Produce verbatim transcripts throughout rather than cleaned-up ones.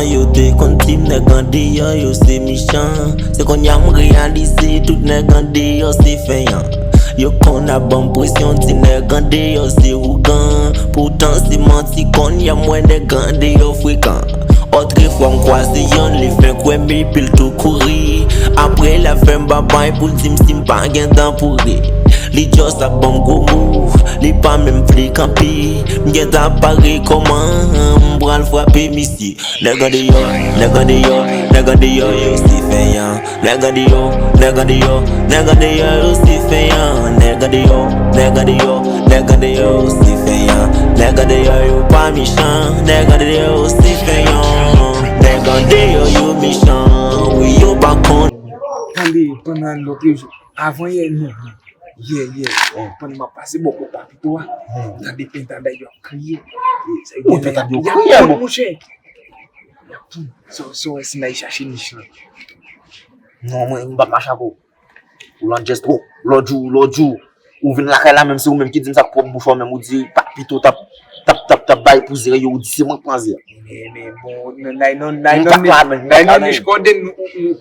Yo te konn di m nèg andeyò yo se mechan. Se kounye a m reyalize tout nèg andeyò se fenyan. Yo konn ap ban m presyon, di nèg andeyò se ougan. Poutan se manti, kounye a m wè nèg andeyò frekan. Otrefwa m kwaze yonn, li fè kwè m epi l tou kouri. Apre l ap fè m babay pou l di m si m pa gen tan pou ri. Li just ap ban m gwo mo, li pa menm vle kanpe. M gentan ap pare kòman m pral frape misye. Nèg andeyò, nèg andeyò, nèg andeyò yo se fenyan. Nèg andeyò, nèg andeyò, nèg andeyò yo se fenyan. Nèg andeyò, nèg andeyò, nèg andeyò yo se fenyan. Nèg andeyò yo pa mechan, nèg andeyò yo se fenyan. Nèg andeyò yo mechan, wi yo pa konn. Tande, pandan lòt jou, avan yè, non, yè, yè, pandan m ap pase bò kot Papito a, m tande pentad yo ap kriye. Sa yo Ou gen pentad yo y ap kriye, pran, bon. Monchè. Y ap pran. Sa, sa w wè si n al chache nich lan. Non, mwen, m p ap mache ak ou. Ou landjès twòp. Lòt jou, lòt jou, ou vin lakay la, menm se ou menm ki di m sa k pwòp bouch ou menm, ou di Papito t ap, t ap, t ap, t ap bay pou zè yo, ou di se mwen k pran zè. Men, men, bon, nan, nan, nan, nan, nan, nan, nan, nich kòden,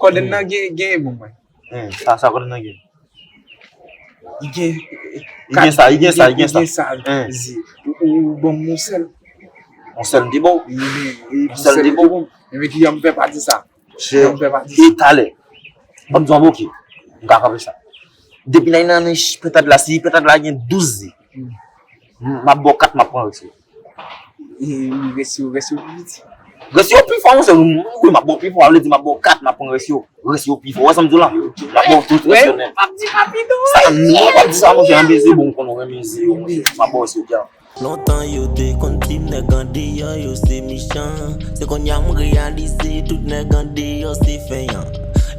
kòden nan gen, gen, bon, mwen. Hmm, sa, sa kòden nan gen. Li gen, li gen sa, li gen sa, li gen sa. Gen sa, hmm. Zi, ou, ou, ou ban m yon sèl. Yon sèl m te ba w. Wi, wi, wi, yon sèl m te ba w. Enben, ki jan m fè pati sa? Ki jan m fè pati sa? E talè. Ban m di w anba, oke. M ka kanpe sa. Depi nan nan pentad la, si pentad la gen douz zi, m, m ap ba w kat, m ap pran rès yo. E, rès yo, rès yo pi piti. Rès yo pi fò, monchè. Wi, m ap ba w pi fò. Sa vle di m ap ba w kat, m ap pran rès yo. Rès yo pi fò. Ou wè sa m di w la? M ap ba w tout rès yo nèt. Sa, non, m p ap di sa, monchè. Anbeze, bon, m konnen w renmen ze yo, monchè. M ap ba w rès yo byen. Lontan yo te konn di m nèg andeyò yo se mechan. Se kounye a m reyalize tout nèg andeyò se fenyan.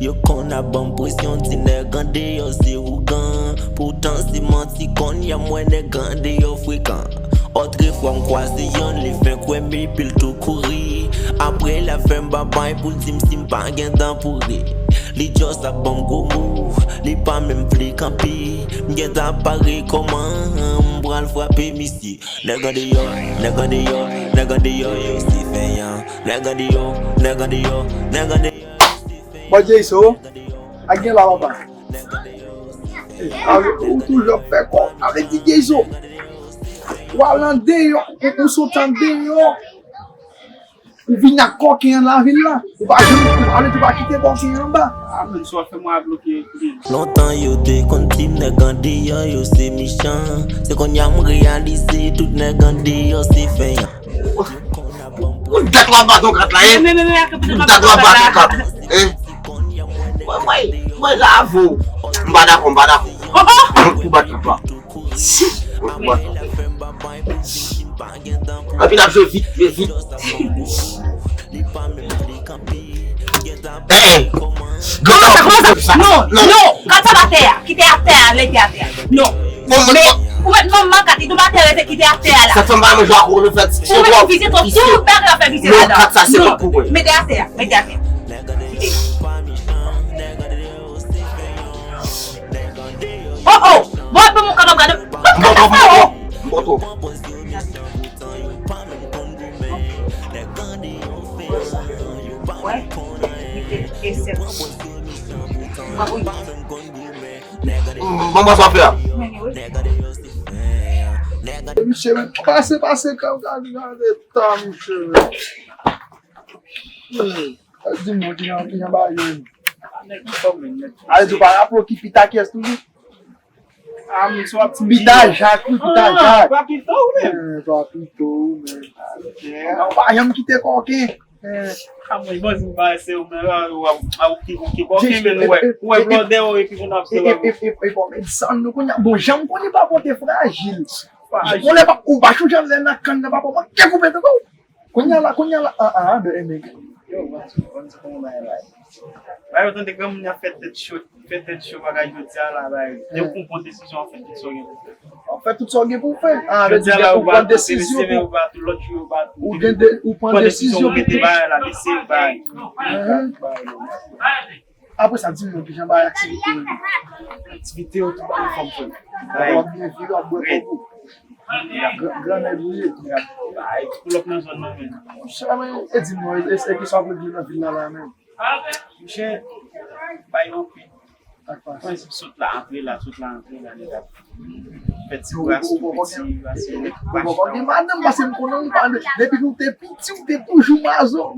Yo konn ap ban m presyon, di nèg andeyò se ougan. Poutan se manti, kounye a m wè nèg andeyò frekan. Otrefwa m kwaze yonn, li fè kwè m epi l tou kouri. Apre l ap fè m babay pou l di m si m pa gen tan pou ri. Li just ap ban m gwo mo, li pa menm vle kanpe. M gentan ap pare kòman m pral frape misye. Nèg andeyò, nèg andeyò, nèg andeyò yo se fenyan. Nèg andeyò, nèg andeyò, nèg andeyò yo se fenyan. Bon, Jeyso, a gen la papa. Eh, a, ou toujou ap fè kò avèk D J Zo. Ou al andeyò, ou, ou sot andeyò. Ou vin ak kòken an lavil la. Ou pa janm, ou pa, ou pa kite kòken an anba. A, men, sa w ap fè mwen ap bloke li. Lontan yo te konn di m nèg andeyò yo se mechan. Se kounye a m reyalize tout nèg andeyò se fenyan. Ou dat w ap bat yon kat la, en? Ou dat w ap bat yon kat, en? Mwen, mwen, mwen la avè w. M pa dakò, m pa dakò. Ou bat kat la. Si. Ou bat kat la. Epi n ap jwe vit, jwe vit. Eh, eh. Kòman sa, kòman sa? Non, non, non. Kat sa atè a. Kite atè a, lete atè a. Non. Bon, men, ou mèt manman kat, li tonbe atè, rete kite atè a la. Sa fanm pa manje ak ou, nou fè ti. Ou mèt vizit, tout bagay la fè vizit ladan. Non, kat sa se pa pou mwen. Mete atè a, mete atè a. Kite. Oh, oh. Bon, bon, mon kòlòm gade. Bon, bon, bon, bon, bon, bon. Wè. Bon, bon, sa fè a. Misye, men, pase, pase, gade, gade, ta, misye, men. Hmm. Di m non, ki jan, ki jan bagay yo ye? A, nèg anfòm, men, nèg. A, di w pa raple w ki Pita kiyès toujou? A, men, si w ap di m Pita Jak, wi, Pita Jak. Papito, ou menm? Eh, Papito, ou menm. Ou pa janm kite kòken. Eh. A, mwen, bon, di m pa se ou menm, a, ou, a, ou ki, ou ki kòken, men, ou wè, ou wè blòdè yo, epi pou n ap se wè. E, e, e, e, bon, men, di sa, nou konnen, bon, jan m konnen papa w te frajil. Frajil. Bon, lè pa, ou pa chonje lè nan kann nan, papa w manke koupe tèt ou. Kounye a la, kounye a la, a, a, a, de, e, men. Yo, ban m di, ban m di kòman bagay la ye. Ba yo tande granmoun y ap fè tèt cho, fè tèt cho bagay jodi a la, bay. Depi w pran desizyon, w ap fè tout sa w gen pou w fè. W ap fè tout sa w gen pou w fè. A, jodi a la, ou pran desizyon, ou gen de, ou pran desizyon, ou mete bagay la, mesye, bay. Apre sa, di m non, kijan bagay aktivite yo ye? Aktivite yo tou anfòm, frè. W ap byen viv, w ap bwè kòk ou. Gran nèg ou ye. Ay, pull up nan zòn nan, men. Monchè, men, e di m non, e, e, e kisa w ap regle nan vil la, la, men? Monchè, bay anpil. Sa k pase? Mwen sot la, antre la, sot la, antre la, nèg ap fè ti bras, tou piti, pase, nèg ap mache. Ou gen madanm, pase m konnen ou pa, depi nou te piti, ou te toujou mazo,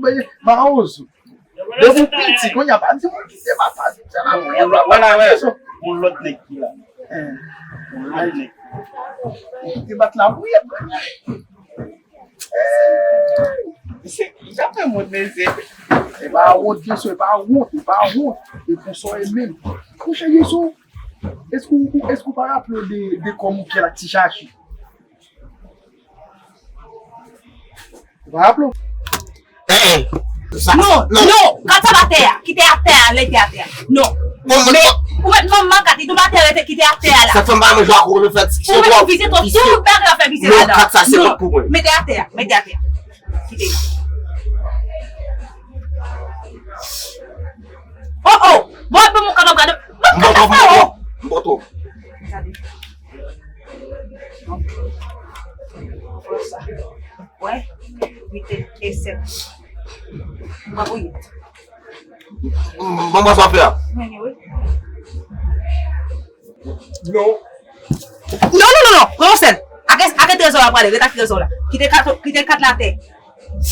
mawozo. Depi w piti, kounye a pa di moun kite papa, se la priyè, papa. Wè la, wè. Yon lòt nèg ki la. Yon lòt nèg. Ou te bat la priyè. Jan fè moun mezye. E pa wont, mesye, e pa wont, e pa wont. E pou sa w ye menm. Monchè, Yesu, èske w, èske w pa raple w de, de kòman w fè ak Ti Chachi? Ou pa raple w? Hein, hein. Non, non, kat sa atè a. Kite atè a, lete atè a. Non. Men, ou mèt manman kat li tonbe atè a, rete kite atè a la. Sa fanm pa manje akouri fè ti. Ou mèt vizye twòp, tout bagay fè vizye ladan. Non, kat sa se pou mwen. Mete atè a, mete atè a. Kite. Oh, oh. Bon, bon, mon kat, gade. Bon, kat sa, oh. Bon, bon. Gade. Wè, uit e sèt. Mwen pou uit. Manman sa fè a. Mwen ye, wi. Non. Non, non, non, non. Pran yon sèl. Ake, ake trezò a prale. Ret ak trezò la. Kite kat, kite kat la atè.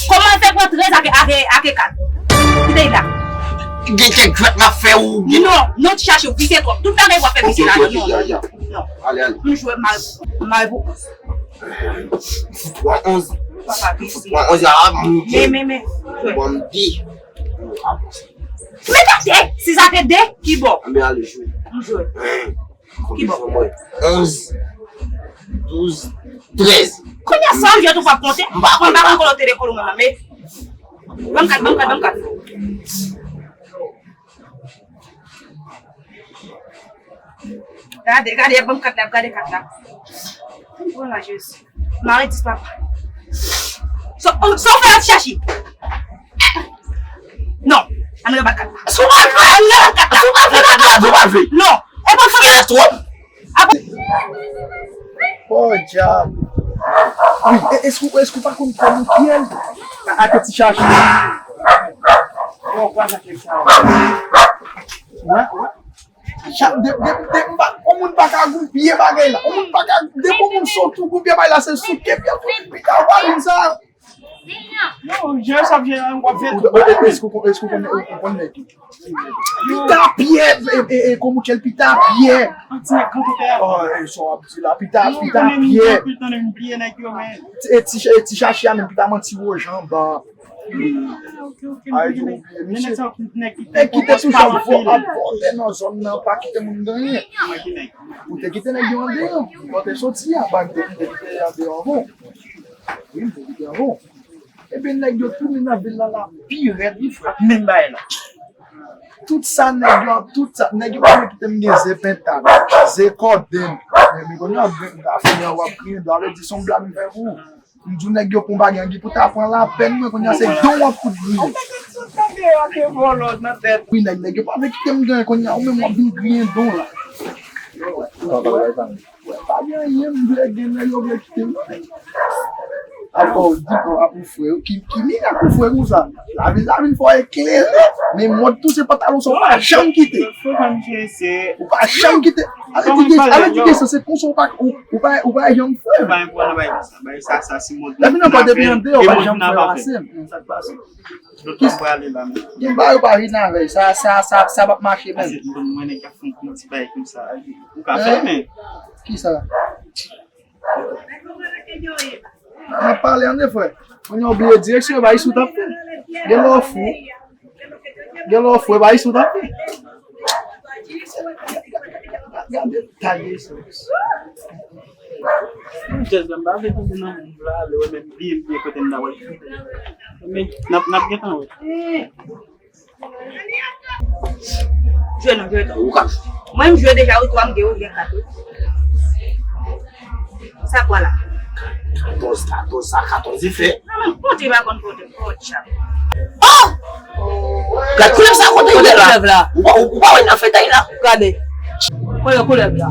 Kòman l fè pran trèz ake, ake, ake kat? Kite l la. Gen kèk jwèt m ap fè ou. Non, non, Ti Chachi, ou vizye twòp. Tout bagay w ap fè vizye la. Ok, ok, ok, ya, ya. Non. Ale, ale. M jwe mal, mal pou onz. Fout twa onz. Papa, vizye. Twa onz, ya, m. Men, men, men. Jwe. Bon, m de. Ah, bon, se. Men, tande, si sa te de, ki bò? Anben, ale jwe. M jwe. Ki bò? Onz, douz, trèz. Kounye a sa, m jwe tou pa konte. M pa konn, m pa konn kote de kolo mwen, men. Ban m kat, ban m kat, ban m kat. Gade, gade, ban m kat la, gade kat la. Wala, Jezi. Mari dis papa. So, so fè ap chache. Non, ann rebat kat la. Sou pa fè. Ann rebat kat la. Sou pa fè kat la, sou pa fè. Non. E pa fè. Fè twòp. Apre. Oh, dyab. Wi, e, èske, èske w pa konn kòman w pye l? A, a, Ti Chachi. Oh, kwa sa ke sa. Wè, wè. Chak de, de, de, m pa, yon moun pa ka goupye bagay la. Yon moun pa ka, depi yon moun sot ou goupye bagay la, se sot ke pye tou pita w pa vin sa. Non, jè sa jè an w ap fè tou. Èske w konn, èske w konn, ou konn nèg yo? Pita pyè, e, e, e, kòman w tchèl pita pyè. An ti nèg kanpe tè a. Oh, e, sa w ap di la, pita, pita pyè. E, Ti, e, Ti Chachi a menm pita manti wojan ba. Ay, di w oublie, misye. Nèg ki te toujou ap vò-, ap vòlè nan zòn nan, pa kite moun gen anyen. Ou te kite nèg yo andeyò. Lè w te soti a, ba, m te, m te kite andeyò avan. Wi, m te kite avan. Ebyen, nèg yo tounen nan vil la, la pi rèd, li frap menm bagay la. Tout sa nèg yo, tout sa, nèg yo pa vle kite m gen ze pentak, ze kòdenn. Men, men kounye a, w ap griyen dwa, vle di se yon blag m fè pou ou. M di w nèg yo pran bagay angi pou ta pran lapèn mwen, kounye a se don w ap fout griyen. Wi, nèg, nèg yo pa vle kite m griyen, kounye a ou menm w ap vin griyen don la. Pa gen anyen m vle gen, nèg yo vle kite m. Apa w di pou, apa w frè, ki, ki mirak ou frè konsa? Lavi, lavi fò eklere, men mòd tou se pantalon sa w pa janm kite. Ou pa janm kite. Ale di, ale di, se konsa w pa, ou, ou pa, ou pa janm frè. Ou pa gen pwoblèm avèk sa. Bagay sa, sa se mòd. Lè vin anba depi andeyò, ou pa janm frè pase m. Sa k pase. Lòt la prale la menm. Gen bagay ou pa vin avè l. Sa, sa, sa, sa p ap mache menm. Ase m konn mwen nèg k ap fè yon ti bagay konsa. Ou ka fè men. Kisa? M ap pale an de frè. Kounye a w bliye direksyon, e pa isi w t ap fè. Gen lè w fou. Gen lè w fou, e pa isi w t ap fè. Gade, taye sou. Jèz la, m pa vle tande nan moun la, lè w menm bliye, bliye kote m ta wè. Men, n ap, n ap gentan wè. Jwe non, jwe non. Ou ka. Mwen, m jwe deja, wi, twa, m gen, ou gen kat, wi. Sa kwa la? Katòz, katòz, sa katòz e fè. Non, non, konte pa konn konte, konte sa. Oh! Gad koulèv sa konte koulèv la. Ou pa, ou pa wè nan fètay la. Gade. Koulèv, koulèv la.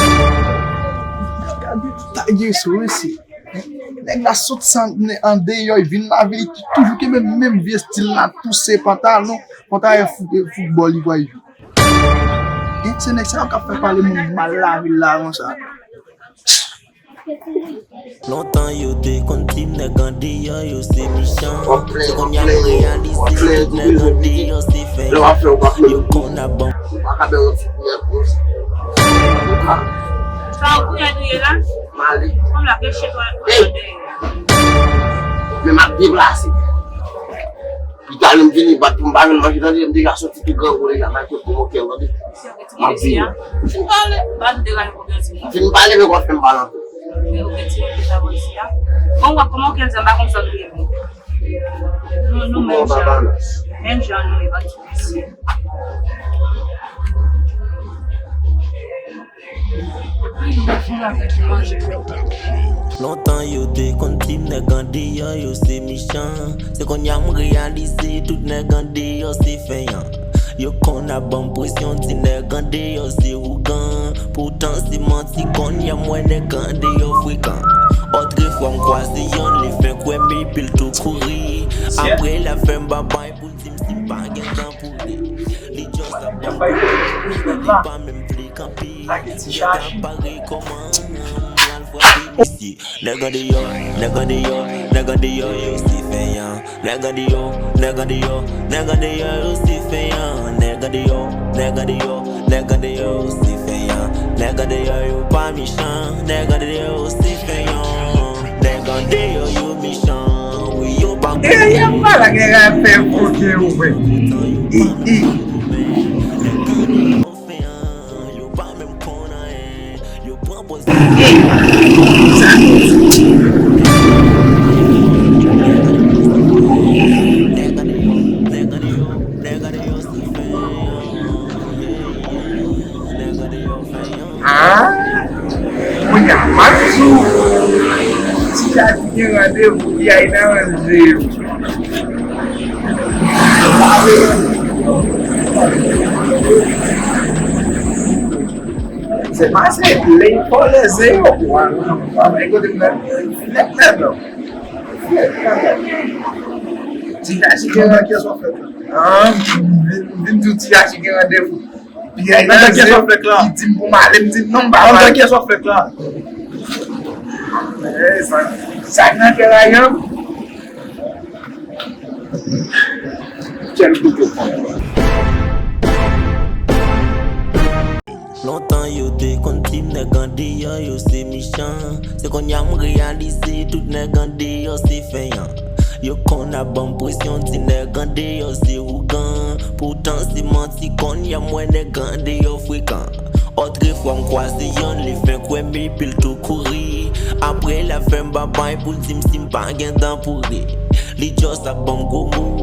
Gade tayè sou isi. Nèg la sot san, andeyò, li vin lavil, li toujou kenbe menm vye estil la, touse pantalon, pantalon fout, foutbòl li pral jwe. Hein, se nèg sa yo k ap fè pale moun mal lavil la konsa. Lontan yo te konn di nèg andeyò yo se mechan. Se kounye a m reyalize tout nèg andeyò se fèyan. Yo konn ap ban. Sa w kouye tou ye la? Male. Kòm la ke chet w andeyò. Men m ap deplase. Pita lè m vini bat pou m pa jwenn manje, tande, m deja soti tou grangou deja, bay kout kòmantè, tande. M ap vini. Fin pale. Ba nou degaje pou gen ti moun. Fin pale, men w ap fè m pale anpil. Men ou gen ti moun ki ta bò isi a. Bon, w ap kòman w gen zam, pa konn sa nou ye. Nou, nou menm jan. Menm jan nou ye, pa ti mesye. Lontan yo te konn di nèg andeyò yo se mechan. Se kounye a m reyalize tout nèg andeyò se fèyan. Yo konn ap ban m presyon, di nèg andeyò se ougan. Poutan se manti, kounye a m wè nèg andeyò frekan. Otrefwa m kwaze yonn, li fenk wè m epi l tou kouri. Apre l ap fè m babay pou l di m si m pa gen tan pou li. Li just ap ban m kouri, li pa menm vle kanpe. Nèg la pare kòman m pral frape misye. Nèg andeyò, nèg andeyò, nèg andeyò yo se fèyan. Nèg andeyò, nèg andeyò, nèg andeyò yo se fèyan. Nèg andeyò, nèg andeyò, nèg andeyò yo se fèyan. Nèg andeyò yo pa mechan. Nèg andeyò yo se fèyan. Nèg andeyò yo mechan. Wi, yo pa. E, y ap pale ak nèg a fè kote ou wè. I, i. Yo pa menm konn anyen. Yo pran pòz. Sa. Ah, kounye a, m ap di w, ti a di gen randevou, li ay nan ranje yo. Se pase, lè fò lè zewo pou al. Travay kote m nan, nèt nèt non. Ti kachi gen nan kiyès w ap fèt la? Ah, m vin, m vin di w ti kachi gen randevou. Pyè nan kiyès w ap fèt la? Li di m pou m ale, m di non, m pa pale. Nan kiyès w ap fèt la? Eh, sa, sa k nan kè la, yon. Kèl kote w pran? Lontan yo te konn di nèg andeyò yo se mechan. Se kounye a m reyalize tout nèg andeyò se fèyan. Yo konn ap ban m presyon, di nèg andeyò se ougan. Poutan se manti, kounye a m wè nèg andeyò frekan. Otrefwa m kwaze yonn, li fè kwè m epi l tou kouri. Apre l ap fè m babay pou l di m si m pa gen dan pou ri. Li just ap ban m gwo mo,